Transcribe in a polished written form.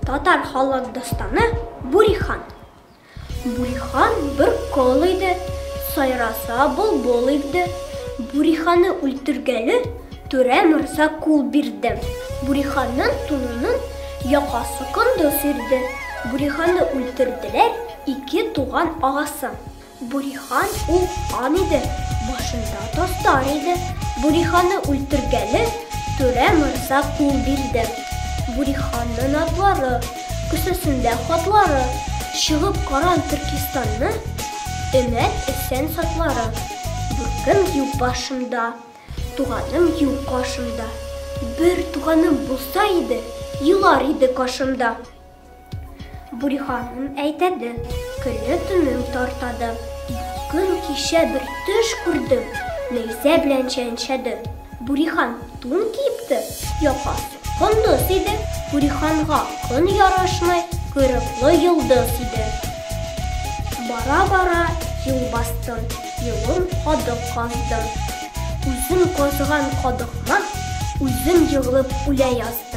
Татар халык дастаны Бурихан. Бурихан бер кол иде, сайраса былбыл иде. Буриханы үлтергәле түрә морза кул бирде. Буриханның тунының якасы кондыз ирде. Буриханы үлтерделәр ике туган агасы. Бурихан ул хан иде, башында тастар иде. Буриханы үлтергәле түрә морза кул бирде. Буриханның атлары, кесәсендә хатлары, чыгып каран Төркистанны, өмәт эсән сатлары. Бүркем юк башымда, туганым юк кашымда. Бер туганым булса иде, елар иде кашымда. Буриханым әйтәде, көлле төнем тартады. Көн кичә бер төш күрдем, Нәйзә белән чәнчәде. Бурихан тун киепте, якасы кондыз иде. Буриханга көн ярашмай, койрыклы йолдыз иде. Бара-бара юл бастым, юлым кадык каздым. Үзем казыган кадыкма үзем егылып үлә яздым.